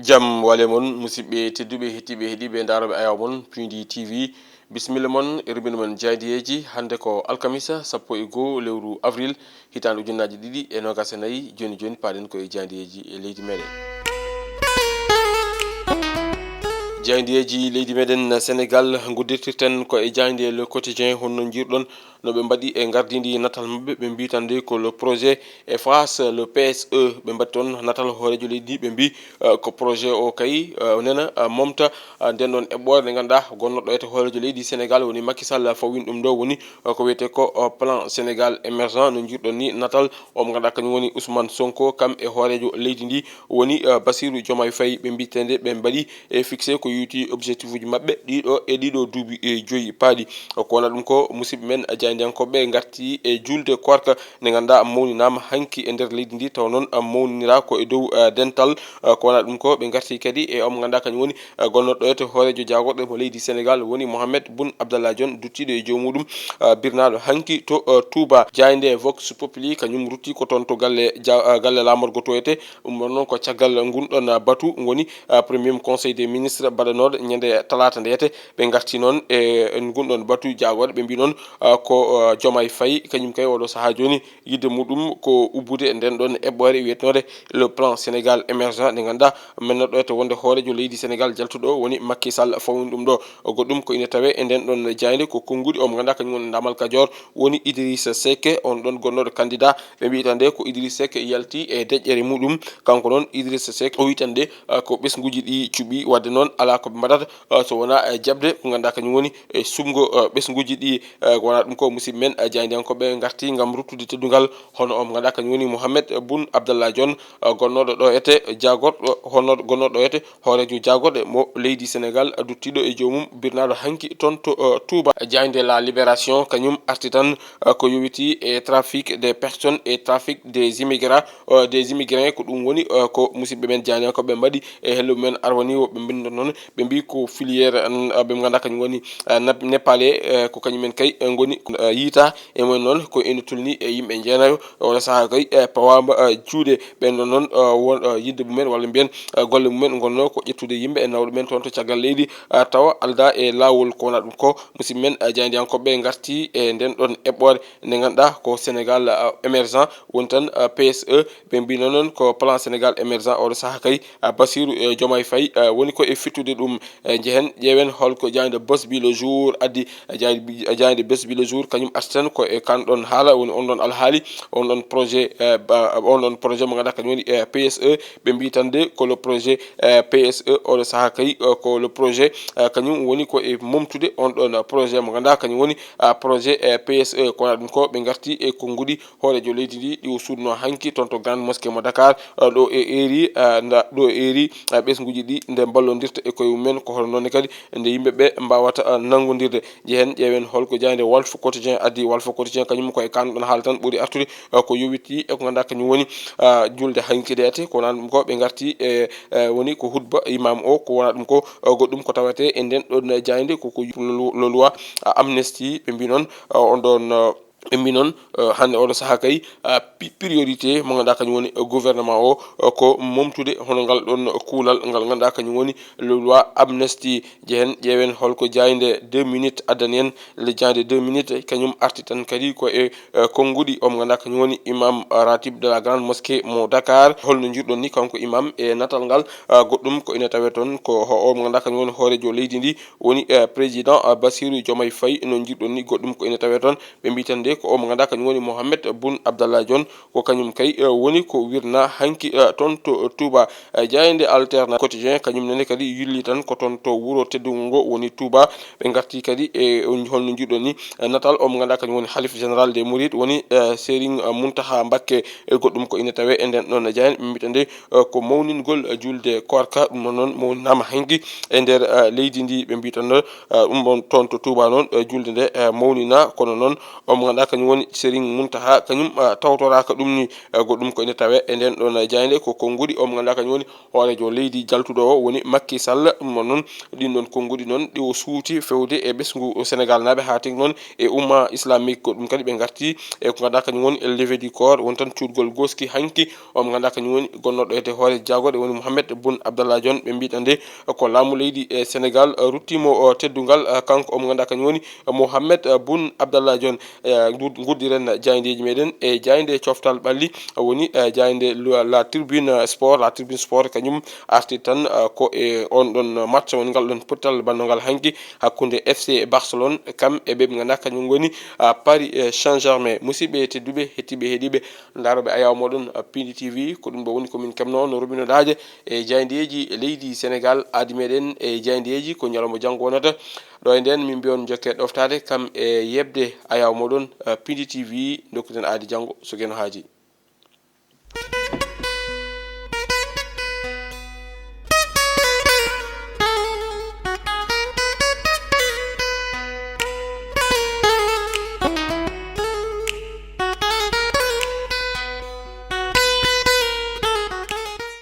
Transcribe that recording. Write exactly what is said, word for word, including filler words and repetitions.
Jam wale mon, musidɓe tedduɓe, hettiiɓe, heɗiiɓe, ndaarooɓe ayaw mon, Pindi T V. Bisimilla mon e rubino mon jaayndiyeeji. Hannde ko alkamisa, sappo e goo lewru avril, hitaande ujunnaaji ɗiɗi e noogaas e nayi. Jooni jooni, paaɗen ko e jaayndiyeeji e leydi meɗen. Jaayndiyeeji leydi meɗen Senegal, nguddirtirten ko e jaaynde Le Quotidien, honno njiirɗon no ɓe mbaɗi e ngardiindi natal maɓɓe, ɓe mbii tan de ko le projet efface le P S E. Ɓe mbaɗi toon natal hooreejo leydi ndi, ɓe mbii, eh, ko projet o kay, eh, nena, eh, momta, eh, nden ɗon eɓɓoore nde ngannduɗaa gonnooɗo e hooreejo leydi Senegal woni Macky Sall fawwini ɗum ɗo, woni, eh, ko wiyetee ko, eh, plan Sénégal émergent. No njiirɗon ni, natal o mo ngannduɗaa kañum woni Ousmane Sonko, kam e hooreejo leydi ndi woni, eh, Bassirou Diomaye Faye. Ɓe mbii tan de ɓe mbaɗi e fixé ko yowitii objectif uji maɓɓe ɗiɗo e ɗiɗo duuɓi e joyi paaɗi. Ko wona ɗum ko, musidɓe men jaayndiyankooɓe ngarti e juulde koorka nde ngannduɗaa mawninaama hanki e nder leydi ndi, taw noon mawniniraa ko e dow, eh, dental. Eh, ko wona ɗum ko, ɓe ngarti kadi e o mo ngannduɗaa kañum woni, eh, gonnooɗo e hooreejo jaagorɗe mo leydi Senegal, woni Mohamed Boun Abdallah Dionne, duttiiɗo e joom muɗum, eh, birnaaɗo hanki to, eh, Touba. Jaaynde Vox Populi kañum rutti ko toon to galle ja-, eh, galle laamorgo to etee. Ɗum ɗon noon ko caggal ngun ɗon batu ngoni, ah, premier conseil des ministres baɗanooɗo ñande talaata nde etee. Ɓe ngarti noon e ngun ɗon batu jaagorɗe, ɓe mbii noon, ah, ko, ah, Diomaye Faye, kañum kay oɗo sahaa jooni yidde muɗum ko ubbude nden ɗon eɓɓoore wiyetnoode le plan Sénégal émergent, nde ngannduɗaa men noɗɗo ete wonde hooreejo leydi Senegal jaltuɗo woni Macky Sall fawwini ɗum ɗo. Goɗɗum ko ina tawee e nden ɗon jaaynde ko konnguɗi o mo ngannduɗaa kañum woni Ndamal Kajoor, woni Idrissa Seck, on ɗon gonnooɗo candidat. Ɓe mbii tan de ko Idrissa Seck yalti e deƴƴere muɗum. Kanko noon Idrissa Seck o wii tan de, ah, ko ɓesnguuji ɗi cuɓi, wadde noon alaa ko ɓe mbaɗata, ah, so wonaa, eh, jaɓde ko ngannduɗaa kañum woni e suɓngo, ah, ɓesnguuji ɗi. Eh, ko wona ɗum ko, musidɓe men, eh, jaayndiyankooɓe ngarti ngam ruttude teddungal hono o mo ngannduɗaa kañum woni Mohamed Boun Abdallah Dionne, eh, gonnooɗo ɗo etee jaagorɗo, hono gonnooɗo ɗo etee hooreejo jaagorɗe mo leydi Senegal, duttiiɗo e joomum, birnaaɗo hanki toon to, eh, Touba. Jaaynde La Libération kañum arti tan, eh, ko yowitii e trafic des personnes et trafic des immigrants, eh, des immigrants. Ko ɗum woni, eh, ko musidɓe men jaayndiyankooɓe mbaɗi e hello men arwani o, ɓe mbinndo noon, ɓe mbii ko filière, eh, ɓe ngannduɗaa kañum woni, eh, nap-, Nepalais, eh, ko kañum en kay, eh, ngoni, eh, yiita e mumen noon ko ene tolni e yimɓe jeenayo. Oɗo sahaa kay, eh, pawaama, eh, juuɗe. Ɓen ɗon noon, eh, won, eh, yidde mumen walla mbiyen, eh, golle mumen ngonno ko ƴettude yimɓe e nawɗo men toon to caggal leydi, eh, tawa aldaa e laawol. Ko wona ɗum ko, musidɓe men, eh, jaayndiyankooɓe ngarti e nden ɗon eɓɓoore nde ngannduɗaa ko Sénégal, eh, émergent woni tan, eh, P S E. Ɓe mbii noon ko plan Sénégal émergent oɗo sahaa kay, eh, Bassirou, eh, Diomaye Faye, eh, woni ko e fittude ɗum. Eh, njehen, ƴeewen holko jaaynde Bosby Le Jour addi. Eh, jaaynde, jaaynde Bosby Le Jour kañum arti tan ko e kan ɗon haala, woni on ɗon alhaali, on ɗon projet, eh, ba-, on ɗon projet mo ngannduɗaa kañum woni, eh, P S E. Ɓe mbii tan de ko le projet, eh, P S E, oɗo sahaa kay, eh, ko le projet, eh, kañum woni ko e momtude on ɗon projet mo ngannduɗaa kañum woni, ah, projet, eh, P S E. Ko wona ɗum ko, ɓe ngarti e konnguɗi hooreejo leydi ndi, ɗi o suuɗnoo hanki toon to Grande Mosquée mo Dakar, ah, ɗo e eeri, ah, nda-, ɗo e eeri, ah, ɓesnguuji ɗi nde mballondirta e koye mumen, ko hono noon ne kadi nde yimɓe ɓe mbaawata, ah, nanngondirde. Njehen, ƴeewen holko jaaynde Walf Quotidien addi. Walf Quotidien kañum ko e kan ɗon haala tan ɓuri artude, ah, ko yowitii e ko ngannduɗaa kañum woni, ah, juulde hanki nde etee. Ko wona ɗum ko, ɓe ngarti e, eh, woni ko hutba imam o. Ko wona ɗum ko, ah, goɗɗum ko tawetee e nden ɗon jaaynde ko, ko le loi, ah, amnesty, ɓe mbii noon, ah, on ɗon, ah, ɓe mbii noon, eh, hannde oɗo sahaa kay, ah, pi-, priorité mo ngannduɗaa kañum woni gouvernement o, eh, ko momtude hono ngal ɗon kuulal ngal ngannduɗaa kañum woni le loi amnesty. Njehen, ƴeewen holko jaaynde deux minutes addani en. Le jaaynde deux minutes kañum arti tan kadi ko e, eh, konnguɗi o mo ngannduɗaa kañum woni imam ratib de la Grande Mosquée mo Dakar. Holno njiirɗon ni kanko imam e natal ngal, ah, goɗɗum ko ina tawee toon ko ho-, o mo ngannduɗaa kañum woni hooreejo leydi ndi, woni, eh, président, ah, Bassirou Diomaye Faye. No njiirɗon ni, goɗɗum ko ina tawee toon. Ɓe mbii tan de ko o mo ngannduɗaa kañum woni Mohamed Boun Abdallah Dionne, ko kañum kay, eh, woni ko wirnaa hanki, eh, toon to Touba. Eh, jaaynde Alterne Quotidien kañum nene kadi yulli tan ko toon to wuro teddungo ngo woni Touba. Ɓe ngarti kadi e on, holno njiirɗon ni, eh, natal o mo ngannduɗaa kañum woni Halif Général des Mourides, woni, eh, Serigne, eh, Mountakha Mbacké. E goɗɗum ko ina tawee e nden ɗon jaaynde, ɓe mbii tan de, eh, ko mawningol, eh, juulde koorka, ɗum ɗon noon mawninaama hanki e nder, eh, leydi ndi. Ɓe mbii tan, eh, ɗum ɗon toon to Touba noon, eh, juulde nde, eh, mawnina, kono noon o mo ngannduɗaa kañum woni Serigne Mountakha, kañum tawtoraaka ɗum ni. Goɗɗum ko ene tawee e ndeen ɗoon jaaynde ko konnguɗi o mo ngannduɗaa kañum woni hooreejo leydi jaltuɗo o woni Macky Sall. Ɗum noon, ɗiin ɗoon konnguɗi noon ɗi o suuti fewde e ɓesngu Sénégal naaɓe, haa tigi noon e umma islamique. Ko ɗum kadi ɓe ngarti e ko ngannduɗaa kañum woni levée du corps, woni tan cuutgol gooski hanki o mo ngannduɗaa kañum woni gonnooɗo e hoore jagooɗe woni Mouhamed Boun Abdallah Dionne. Ɓe mbiɗa nde ko laamu leydi e Sénégal ruttiimo o teddungal, kanko o mo ngannduɗaa kañum woni Mouhamed Boun Abdallah Dionne. Nguddiren jaayndeeji meɗen e jaaynde coftal ɓalli, woni jaaynde la tribune sport la tribune sport kañum arti tan ko e on ɗon match woni ngal ɗon pottal banndogal hanki hakkunde FC Barcelone, kam e ɓe ɓe ngannduɗaa kañum ngoni Paris Saint-Germain. Musidɓe tedduɓe, hettiiɓe heɗiiɓe, ndaroɓe ayaw moɗon Pindi T V, ko ɗum ɗo woni ko min kemno on robino daaje e jaayndeeji leydi Sénégal aadi meɗen e jaayndeeji ko ñalawma janngo wonata. Ɗo e nden min mbiyon jokke ɗoftaade kam e yeɓde ayaw moɗon Pindi T V, dokkuɗen aadi janngo so geno haaji.